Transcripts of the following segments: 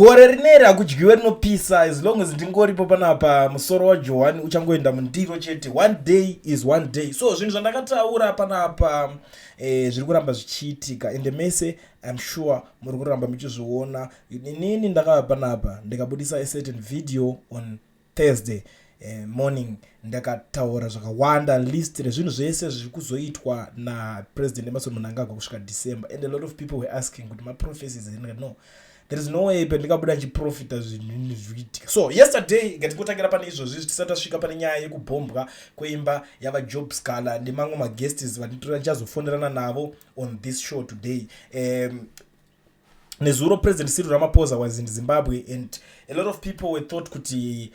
Gore rineri hakudyiwe rinopisa. As long as ndingoripo panapa, musoro waJohani uchangoenda mundiro chete. One day is one day. So zvinhu zvandakataura panapa zviri kuramba zvichiitika, ende mese, I'm sure muri kuramba muchizviona. Inini ndakava panapa, ndikabudisa a certain video on Thursday morning. Ndakataura zvakawanda, list rezvinhu zvese zviri kuzoitwa naPresident Emmerson Mnangagwa kusvika December, and a lot of people were asking kuti maprophecies. No, there is no way pendingabuda ndichiprofita zvinhu zvikuitika. So yesterday, ngatingotangira pane izvozvi tisati tasvika pane nyaya yekubhombwa kweimba yavaJob Sikhala nemamwe maguests vanditora ndichazofonerana navo on this show today. Nezuro President Cyril Ramaphosa was in Zimbabwe, and a lot of people were thought kuti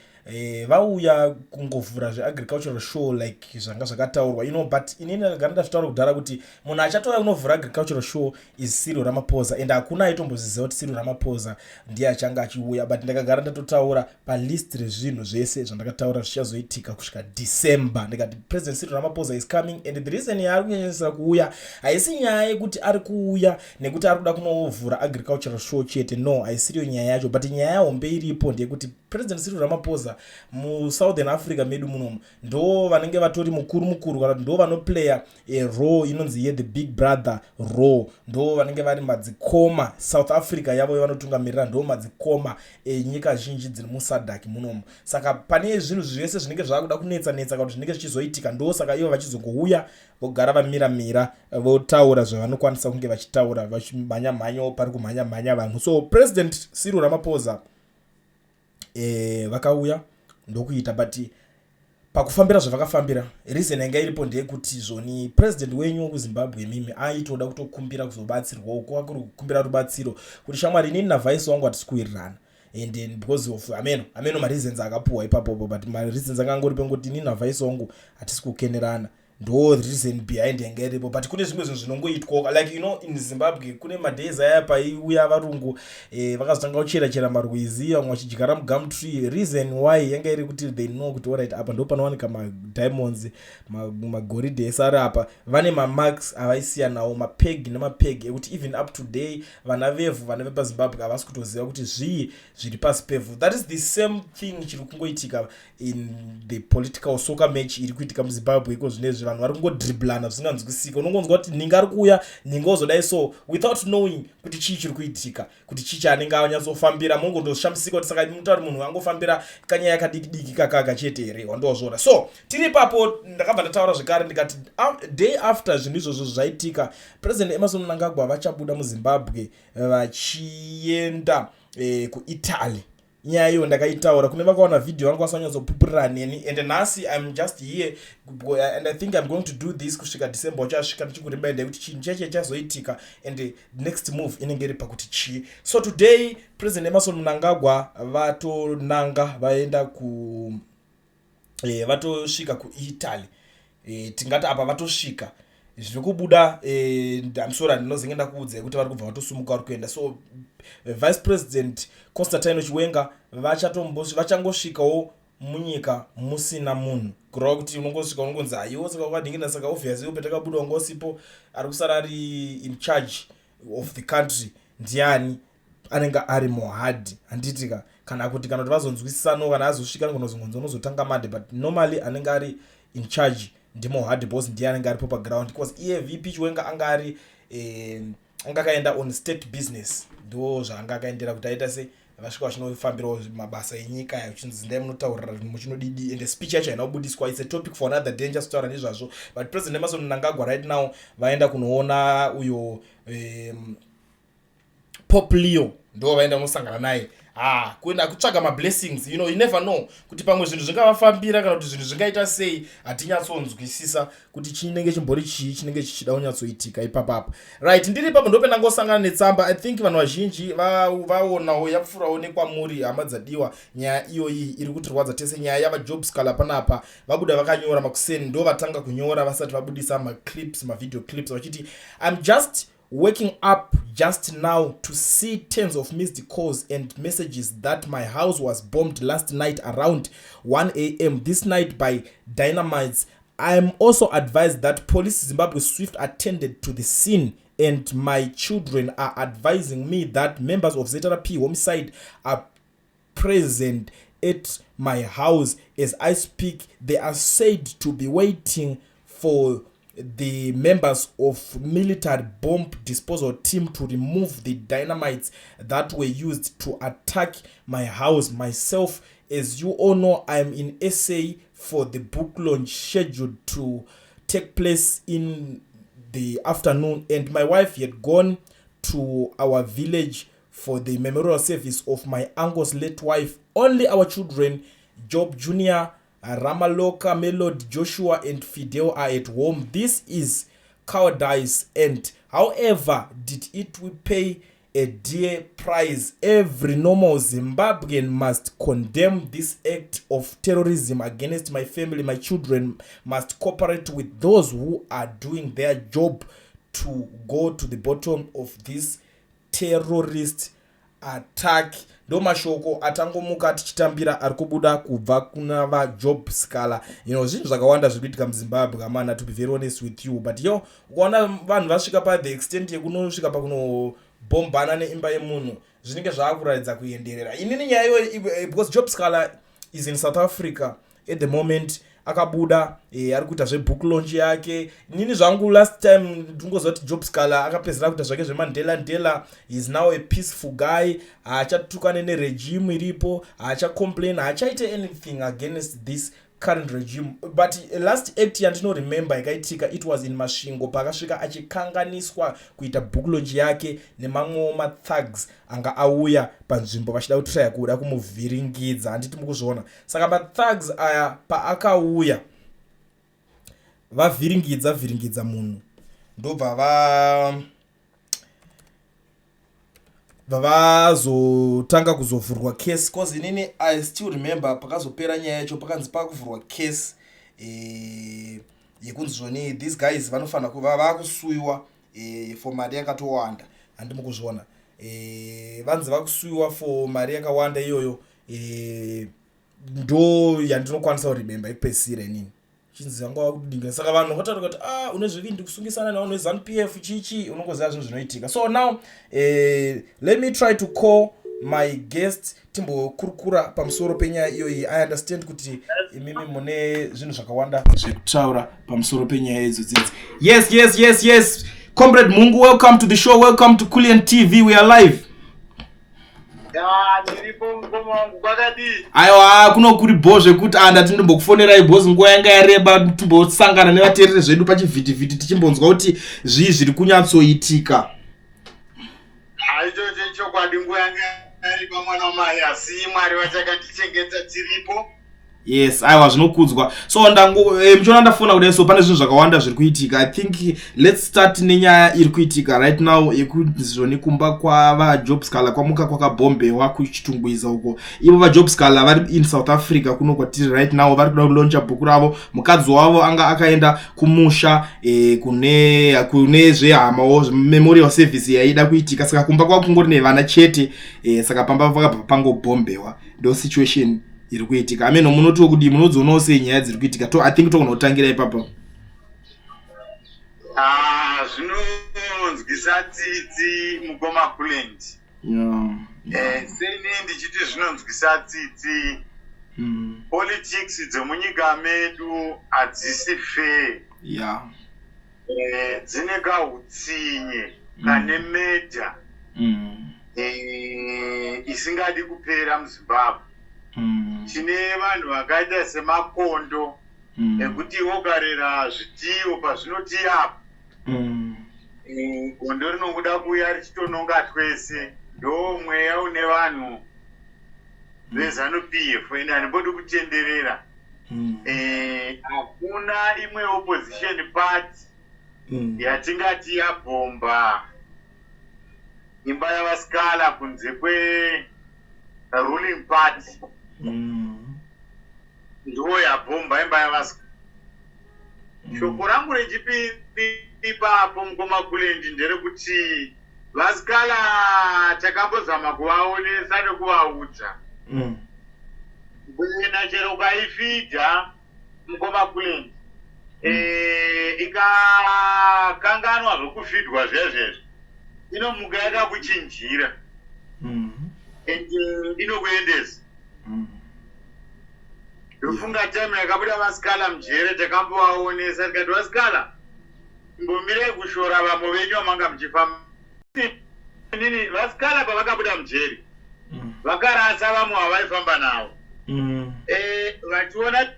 vauya kungovhura zveagricultural show like zvanga zvakataurwa, but inini ndakagara ndazvitaura kudhara kuti munhu achatouya kunovhura agricultural show is Cyril Ramaphosa, and hakuna aitomboziziva kuti Cyril Ramaphosa ndiye achange achiuya. But ndakagara ndatotaura palist rezvinhu zvese zvandakataura zvichazoitika kusvika December. Ndikati President Cyril Ramaphosa is coming, and the reason yaari kunyanyisira kuuya haisi nyaya yekuti ari kuuya nekuti ari kuda kunovhura agricultural show chete. No, haisiriyo nyaya yacho, but nyaya hombe iripo ndeyekuti President Cyril Ramaphosa muSouthern Africa medu munomu ndo vanenge vatori mukuru mukuru, kana kuti ndo vanoplaya role inonzi yethe big brother role. Ndo vanenge vari madzikoma. South Africa yavo vanotungamirira, ndo madzikoma enyika zhinji dziri muSADC munomu. Saka pane zvinhu zvese zvinenge zvava kuda kunetsa netsa kana kuti zvinenge zvichizoitika, ndo saka ivo vachizongouya, vogara vamiramira, votaura zvavanokwanisa kunge vachitaura, vachimhanya mhanyawo pari kumhanya mhanya vanhu. So President Cyril Ramaphosa vakauya ndokuita, but pakufambira zvavakafambira, reason yanga iripo ndeyekuti zvoni president wenyu wekuZimbabwe mimi aitoda kutokumbira kuzobatsirwawo, kuva kuri kukumbira rubatsiro kuti shamwari, inini navice wangu hatisi kuwirirana. And then because of ameno mareasons akapuhwa ipapopo, but mareasons anga angori pengoti inini navice wangu hatisi kukenerana, ndo reason behind yanga iripo. But kune zvimwe zvinhu zvinongoitwa, like in Zimbabwe kune madays aya paiuya varungu, vakazotanga kuchera chera marwizi, vamwe vachidyara mugumtree. Reason why yanga iri kuti they know kuti alright, apa ndo panowanika madiamonds, magoridhe ese ari apa. Vane mamarks avaisiya nawo, mapeg nemapeg, ekuti even up to day vana vevhu, vana vepaZimbabwe havasi kutoziva kuti zvii zviri pasi pevhu. That is the same thing chiri kungoitika in the political soccer match iri kuitika muZimbabwe iko zvinezvi. Vanhu vari kungodriblana zvisinganzwisika. Unongonzwa kuti ninga ari kuuya, ninga ozodai, so without knowing kuti chii chiri kuitika, kuti chii chaanenge anyatsofambira. Mungondoshamisika kuti saka mutauri munhu angofambira kanyaya kadiki diki kakaka chete here? Wandozviona. So tiri ipapo, ndakabva ndataura zvekare ndikati day after zvinhu izvozvo zvaitika, President Emmerson Mnangagwa vachabuda muZimbabwe vachienda kuItaly. Nyaya iyo ndakaitaura kune vakaona vhidhiyo, vanokwanisa kunyatsopupurira neni. And nhasi I'm just here and I think I'm going to do this kusvika December uchasvika, ndichikureminder kuti chinhu cheche chazoitika and next move inenge iri pakuti chii. So today President Emmerson Mnangagwa vatonanga, vaenda ku vatosvika kuItaly. Tingati apa vatosvika, zviri kubuda, I'm sorry, handinozenge ndakuudzai kuti vari kubva vatosumuka, vari kuenda. So Vice President Constantino Chiwenga vachangosvikawo munyika musina munhu, kureva kuti unongosvika unongonzi haiwo, saka wakadhingina. Saka obviously petakabuda wanga usipo, ari kusara ari in charge of the country ndiani? Anenge ari Mohadi, handitika? Kana kuti vazonzwisisano, kana azosvika ngonozongonzi unozotanga Monday, but normally anenge ari in charge ndiMohadi because ndiye anenge aripo paground, because iye VP Chiwenga anga ari anga akaenda on state business. Ndo zvaanga akaendera kuti aita se vasvika vachinofambirawo mabasa enyika, uchinzi ndai munotaurira muchinodidi, and speech yacho haina kubudiswa. It's a topic for another day, ndichazotaura nezvazvo. But President Emmerson Mnangagwa right now vaenda kunoona uyo Pope Leo, ndo vaenda kunosangana naye. Ah, kuenda kutsvaga mablessings. You never know kuti pamwe zvinhu zvingavafambira kana kuti zvinhu zvingaita sei. Hatinyatsonzwisisa kuti chinenge chimbori chii chinenge chichida kunyatsoitika ipapapa. Right, ndiri ipapo ndopendangosangana netsamba. I think vanhu vazhinji vaonawo, yapfuurawo nekwamuri, hama dzadiwa. Nyaya iyoyi iri kutirwadza tese, nyaya yavaJob Sikhala. Panapa vabuda vakanyora makuseni, ndo vatanga kunyora vasati vabudisa maclips, mavideo clips, vachiti, "I'm just waking up just now to see tens of missed calls and messages that my house was bombed last night around 1 a.m. this night by dynamites. I am also advised that Police Zimbabwe Swift attended to the scene." And my children are advising me that members of ZRP homicide are present at my house as I speak. They are said to be waiting for the members of military bomb disposal team to remove the dynamites that were used to attack my house. Myself, as you all know, I'm in SA for the book launch scheduled to take place in the afternoon, and my wife had gone to our village for the memorial service of my uncle's late wife. Only our children, Job Jr., Ramaloka, Melody, Joshua, and Fidel, are at home. This is cowardice, and however did it, we pay a dear price. Every normal Zimbabwean must condemn this act of terrorism against my family. My children must cooperate with those who are doing their job to go to the bottom of this terrorist attack. Ndo mashoko atangomuka tichitambira ari kubuda kubva kuna vaJob Sikhala. Zvinhu zvakawanda zviri kuitika muZimbabwe, amana, to be very honest with you. But yo, ukaona vanhu vasvika pa the extent yekunosvika pakunobhombana neimba yemunhu, zvinenge zvaakuratidza kuenderera. Inini nyaya iyoyo, because Job Sikhala is in South Africa at the moment, akabuda ari kuita zvebook launch yake. Inini zvangu last time ndingoziva kuti Job Sikhala akapedzera kuita zvake zvemandela ndela. Is now a peaceful guy, haachatukane neregime iripo, haachacomplain, haachaite anything against this current regime. But last act yandinoremember yakaitika, it was in Masvingo, paakasvika achikanganiswa kuita book launch yake nemamwewo mathugs anga auya panzvimbo vachida kutraya kuda kumuvhiringidza. Handiti mukuzviona? Saka mathugs aya paakauya, vavhiringidza vhiringidza munhu, ndobva va vavazotanga kuzovhurwa case, 'cause inini I still remember pakazopera nyaya yacho, pakanzi pakuvhurwa case yekunzi zvoni these guys vanofanira kuva vakusuyiwa for mari yakatowanda. Handimi kuzviona? Vanzi vakusuyiwa for mari yakawanda iyoyo. Ndo yandinokwanisa kuremember yekupedzisira inini, chinzi vanga vakudinga. Saka vanhu vakataura kuti, "Ah, une zvivindi kusungisana nevanhu veZANU PF." Chichi unongoziva zvinhu zvinoitika. So now let me try to call my guest, timbokurukura pamusoro penyaya iyoyi. I understand kuti imimi mune zvinhu zvakawanda zvekutaura pamusoro penyaya idzo dzidzi. Yes, Comrade Mungu, welcome to the show. Welcome to Culian TV. We are live. Ya, ndiripo mukoma wangu, kwakadii? Aiwa, kuno kuri bho zvekuti. Ah, ndati ndimbokufonerai bhozi nguva yanga yareba, timbosangana nevateereri zvedu pachivhitivhiti, tichimbonzwa kuti zvii zviri kunyatsoitika. Ichocho chokwadi, nguva yanga yareba, mwana wamai, asi Mwari vachakatichengeta, tiripo. Yes, aiwa, zvinokudzwa. So ndangu muchiona ndafona kudai, so pane zvinhu zvakawanda zviri kuitika. I think let's start nenyaya iri kuitika right now yekunzi zvoni kumba kwavaJob Sikhala kwamuka kwakabhombewa kuChitungwiza uko. Ivo vaJob Sikhala vari in South Africa kuno kwatiri right now, vari kuda kulauncha bhuku ravo. Mukadzi wavo anga akaenda kumusha kune zvehamawo, memorial service yaida kuitika, saka kumba kwavo kungori nevana chete. Saka pamba pakabva pangobhombewa. Ndo situation iri kuitika. Ameno, munotiwo kudii? Munodzionawo sei nyaya dziri kuitika? To I think togona kutangira ipapo. Ah, zvinonzwisa tsitsi, mukoma Kulend. Seni ndichiti zvinonzwisa tsitsi, politics dzemunyika medu hadzisi fair. Dzine kautsinye kane medha isingadi kupera muZimbabwe. Tine vanhu vakaita semakondo ekuti wokarera zvitiyo pazvinoti apo gondo rinongoda kuuya richitononga twese. Ndo mweya une vanhu veZANU PF, ende handimbodi kutenderera. Hakuna imwe opposition party yatingati yabhomba imba yavaSikhala kunze kweruling party. Ndo yabhomba imba yavaSikhala. Shoko rangu rechipiri ipapo, mukoma Kulendi, nderekuti vaSikhala takambozama kuvaonesa nekuvaudza. Ngwena chero ukaifidha, mukoma Kulendi, Ikakanganwa zvokufidwa zvezvezvo, inomuka yakakuchinjira and inokuendesa. Ndofunga time yakabuda vaSikhala mujere, takambovaonesa tikati, "VaSikhala, imbomirai kushora vamwe venyu vamanga muchifamba." Inini, vaSikhala pavakabuda mujeri, vakarasa vamwe vavaifamba navo. Vachiona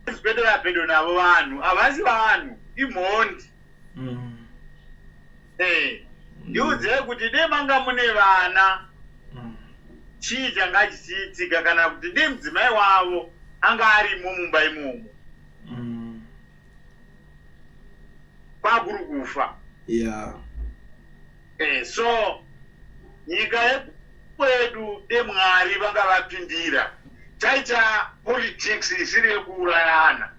zvikwedera pedo navo, vanhu havasi vanhu, imhondi. Ndiudzei kuti dei manga mune vana, chii changa chichiitika? Kana kuti dei mudzimai wavo anga arimo mumba imomo, kwakuri kufa. So nyika yekwedu, deMwari vanga vapindira, taita politics isiri yekuurayana,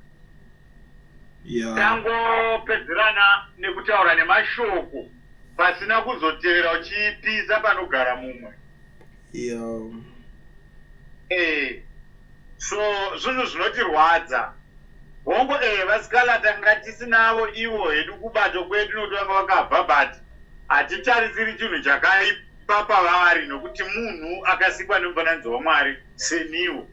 tangopedzerana nekutaura nemashoko pasina kuzotevera uchipisa panogara mumwe. So zvinhu zvinotirwadza. Hongu, vaSikhala tanga tisinavo ivo hedu kubato kwedu nokuti vanga vakabva, but hatitarisiri chinhu chakaipa pavari nokuti munhu akasikwa nemufananidzo waMwari seniwo.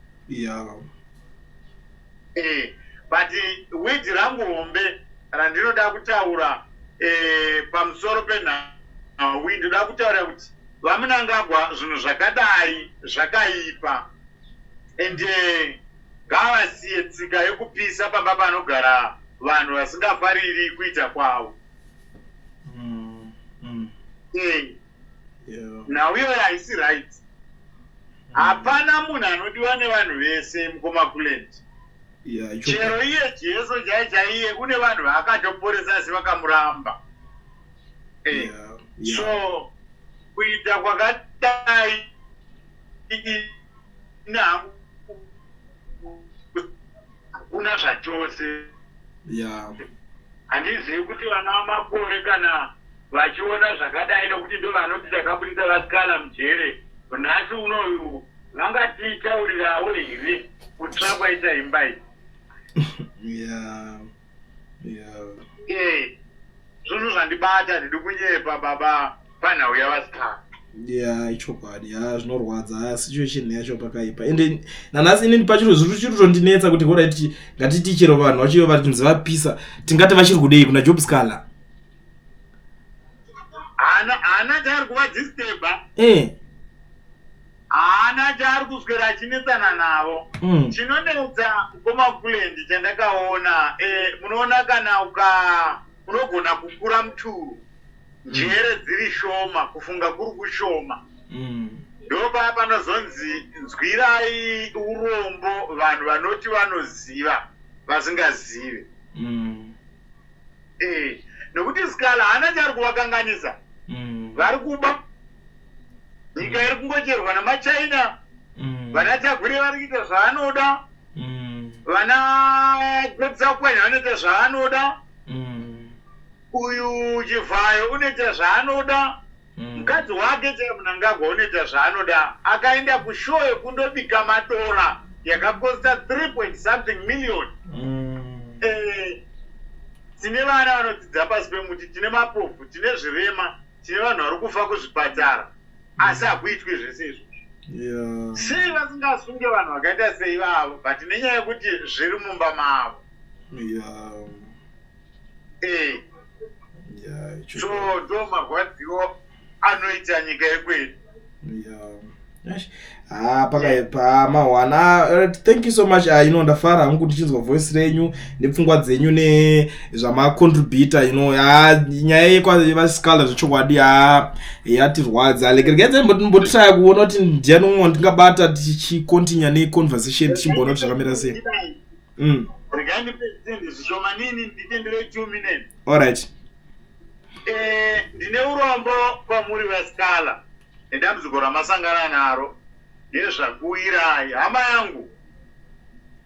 But word rangu hombe randinoda kutaura pamusoro penhau, ndoda kutaura kuti vaMunangagwa, zvinhu zvakadai zvakaipa, and ngavasiye tsika yekupisa pamba panogara vanhu vasingafariri kuita kwavo. Nhau iyoyo haisi right. Hapana munhu anodiwa nevanhu vese, mukoma Kulent. Chero iye Jesu chai chaiye, kune vanhu vaakatoporesa asi vakamuramba. So kuita kwakadai nangu hakuna zvachose. Handizivi kuti vana vamakore kana vachiona zvakadai, nokuti ndo vanoti takabudisa vaSikhala mujere, nhasi unoyu vangatitaurirawo here kutsva kwaita imba iyi? Zvinhu zvandibata, ndidi kunyepa, baba, panhau yavaSikhala. Ya, ichokwadi. Ha, zvinorwadza situation yacho, pakaipa. Ende nanhasi inini pachiro zviri chiri kutondinetsa kuti alright, ngatiti chero vanhu vachiyo vachinzi vapisa, tingati vachiri kudei kuna Job Sikhala? Haana chaari kuvadisturba. Haana chaari kuswera achinetsana navo. Chinonetsa, mukoma Kulendi, chandakaona, munoona kana uka unogona kukura muturu, njere dziri shoma, kufunga kuri kushoma, ndopaya panozonzi nzwirai urombo vanhu vanoti vanoziva vasingazive. Nokuti Sikhala haana chaari kuvakanganisa. Vari kuba nyika, iri kungocherwa namaChina. Vana Tagwirei vari kuita zvaanoda. Vana Gotsaukwenya vanoita zvaanoda. Uyu Chivhayo unoita zvaanoda. Mukadzi wake chaiye Munangagwa unoita zvaanoda. Akaenda kushow yekundobika madora yakakosta 3 point something million. Tine vana vanodzidza pasi pemuti, tine mapofu, tine zvirema, tine vanhu vari kufa kuzvipatara, asi hakuitwi zvese izvozvo. Sei vasingasunge vanhu vakaita seivavo? But nenyaya yekuti zviri mumba mavo. So ndo marwadziro anoita nyika yekwedu. Yeah. Ah, pakaipa mahwana. Thank you so much. Ndafara hangu ndichinzwa voice renyu nepfungwa dzenyu nezvamacontributor. Ah, nyaya yekwaVaSikhala zvechokwadi yatirwadza. Regeredza mbotraya kuona kuti ndiani umwe wandingabata tichicontinue neconversation, tichimboona kuti zvakamira sei. Regai ndipedzise zvishomanini, nditendere 2 minutes. Alright. Ndine urombo kwamuri vaSikhala nedambudziko ramasangana naro nezvakuwirai, hama yangu.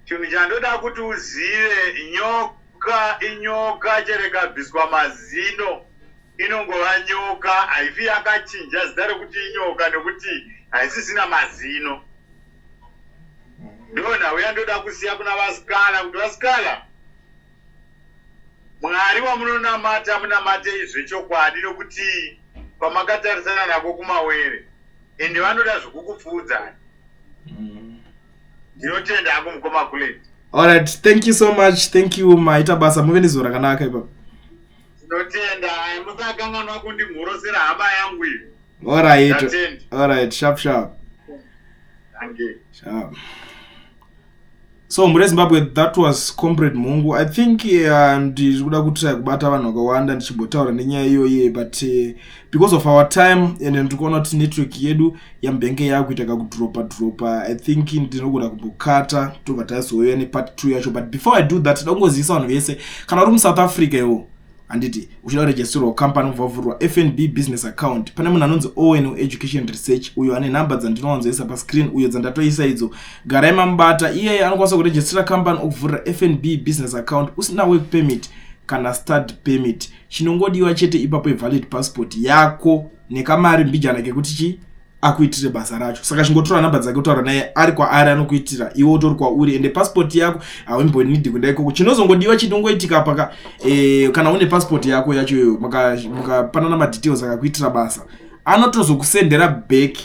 Chinhu chandoda kuti uzive, nyoka inyoka, chero ikabviswa mazino inongova nyoka. Haifi yakachinja zita rekuti inyoka nekuti haisisina mazino. Ndo nhau yandoda kusiya kuna vaSikhala, kuti vaSikhala Mwari wamunonamata munamatei zvechokwadi nokuti kwamakatarisana nako kumawere ende vanoda zvekukupfuudzani. Ndinotenda hangu mukoma Kuleti. Alright, thank you so much. Thank you maita basa muve nezuva rakanaka ipapo. Tinotenda, musakanganwa kundimhorosera hama yangu iyo. Alright. Alright, sharp sharp. Thank you. Sharp. So mhuri yeZimbabwe, that was Comrade Mhungu. I think ndiri kuda kutry kubata vanhu vakawanda ndichimbotaura nenyaya iyoyi, but because of our time and ndiri kuona kuti network yedu yambenge yakuita kakudropa dropa, I think ndinogona kumbokata tobva tazouya nepart 2 yacho. But before I do that, da kungozivisa vanhu vese, kana uri muSouth Africa iwo, handiti, uchida kuregisterwa company, ubva wavhurwa FNB business account, pane munhu anonzi Owen Education Research uyo ane nhamba dzandinowanzoisa pascreen uyo dzandatoisa idzo. Garai mamubata iyeye, anokwanisa kurejistera company okuvhurira FNB business account usina work permit kana study permit. Chinongodiwa chete ipapo ivalid passport yako nekamari mbijana kekuti chi akuitire basa racho. Saka chingotora nhamba dzake, kutaura naye ari kwaari, anokuitira iwe utori kwauri, ende passport yako hauimbonidi kuenda ikoko. Chinozongodiwa chinongoitika paka kana une passport yako yacho iyoyo, mukapanana madetails, akakuitira basa, anotozokusendera back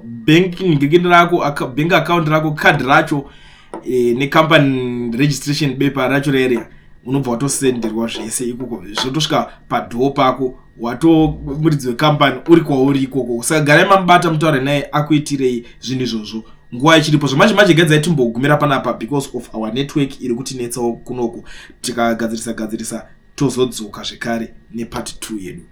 bank ngekeni rako, bank account rako, card racho necompany registration bepa racho rerea. Unobva watosenderwa zvese ikoko, zvotosvika padhoo pako, wato muridzi wekambani uri kwauri ikoko. Saka garai mamubata, mutaure naye akuitirei zvinhu izvozvo nguva ichiripo. Zvamanje manje gadzai timbogumira panapa because of our network iri kutinetsawo kunoku. Tikagadzirisa gadzirisa, tozodzoka zvekare nepart 2 yedu.